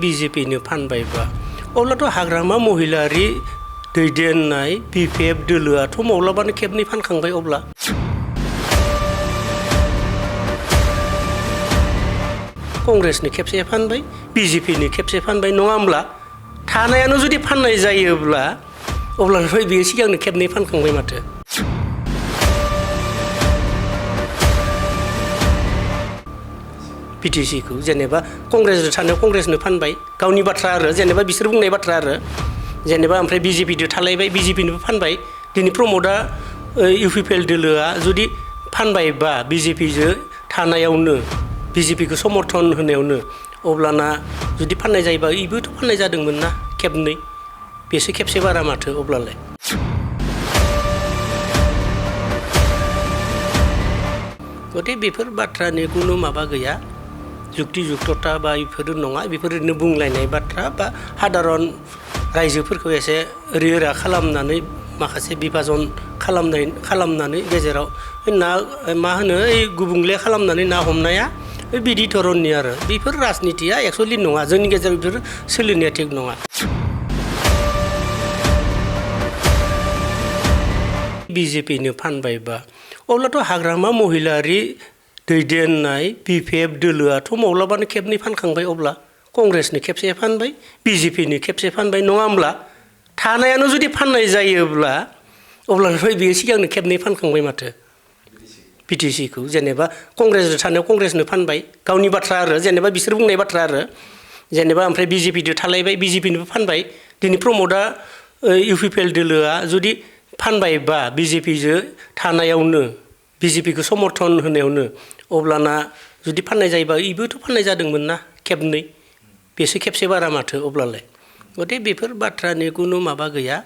बिजेपिनो फानबायबा अब्लाथ' हाग्रामा महिलारि दैदेननाय बिपिएफ दोलोआथ' माब्लाबानो खेबनै फानखांबाय। अब्ला कंग्रेसनि खेबसे फानबाय, बिजेपिनि खेबसे फानबाय, नङा होमब्ला? थानायानो जुदि फाननाय जायोब्ला अब्लानिफ्राय बेयो सिगांनो खेबनै फानखांबाय माथो। पिटिसिखौ जेनेबा कंग्रेस थानायाव कंग्रेसनो फानबाय, गावनि बाथ्रा आरो जेनेबा बिसोर बुंनाय बाथ्रा आरो जेनेबा ओमफ्राय बिजेपिजों थालायबाय, बिजेपिनोबो फानबाय। दिनै प्रमदआ इउपिपिएल दोलोआ जुदि फानबायबा बिजेपिजों थानायावनो बिजेपिखौ समर्थन होनायावनो अब्लाना जुदि फाननाय जायोबा इबोथ' फाननाय जादोंमोन ना खेबनै, बेसो खेबसे बारा माथो अब्लालाय। गथे बेफोर बाथ्रानि खुनु माबा गैया, जुक्ति जुक्तता बा बेफोर नङा, बेफोर ओरैनो बुंलायनाय बाथ्रा बा साधारन रायजोफोरखौ एसे ओरै खालामनानै माखासे बिभाजन खालामनानै गेजेराव ना मा होनो ओइ गुबुंले खालामनानै ना हमनाया बिदि धरननि आरो बेफोर राजनितिया एक्सुवेलि नङा, जोंनि गेजेराव बेफोर सोलिनाया थिग नङा। बिजेपिनो फानबायबा अब्लाथ' हाग्रामा महिलारि दैदेननाय बिपिएफ दोलोआथ' माब्लाबानो खेबनै फानखांबाय। अब्ला कंग्रेसनि खेबसे फानबाय, बिजेपिनि खेबसे फानबाय, नङा होमब्ला? थानायानो जुदि फाननाय जायोब्ला अब्लानिफ्राय बेयो सिगांनो खेबनै फानखांबाय माथो। पिटिसिखौ जेनेबा कंग्रेस थानायाव कंग्रेसनो फानबाय, गावनि बाथ्रा आरो जेनेबा बिसोर बुंनाय बाथ्रा आरो जेनेबा ओमफ्राय बिजेपिजों थालायबाय, बिजेपिनोबो फानबाय। दिनै प्रमदआ इउपिपिएल दोलोआ जुदि फानबायबा बिजेपिजों थानायावनो बिजेपिखौ समर्थन होनायावनो अब्लाना जुदि फाननाय जायोबा इबोथ' फाननाय जादोंमोन ना खेबनै, बेसो खेबसे बारा माथो अब्लालाय। गथे बेफोर बाथ्रानि खुनु माबा गैया,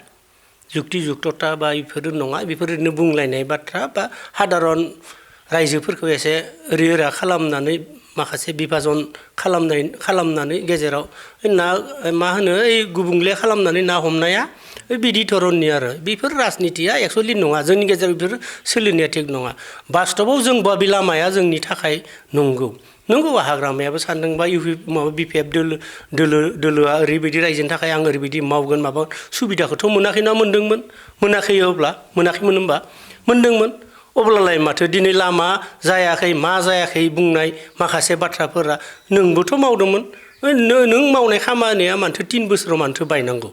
जुक्ति जुक्तता बा बेफोर नङा, बेफोर ओरैनो बुंलायनाय बाथ्रा बा साधारन रायजोफोरखौ एसे ओरै खालामनानै माखासे बिभाजन खालामनानै गेजेराव ना मा होनो ओइ गुबुंले खालामनानै ना हमनाया बिदि धरननि आरो बेफोर राजनितिया एक्सुवेलि नङा, जोंनि गेजेराव बेफोर सोलिनाया थिग नङा। बास्तबाव जों बे लामाया जोंनि थाखाय नंगौ हाग्रामायाबो सानदोंबा बिपिएफ दोलोआ ओरैबायदि रायजोनि थाखाय आं ओरैबायदि मावगोन माबा सुबिदाखौथ' मोनाखै ना मोनदोंमोन? मोनाखै मोनाखैमोन होनबा मोनदोंमोन। अब्लालाय माथो दिनै लामा जायाखै मा जायाखै बुंनाय माखासे बाथ्राफोरा नोंबोथ' मावदोंमोन, नों मावनाय खामानिया माथो 3 बोसोराव माथो बायनांगौ?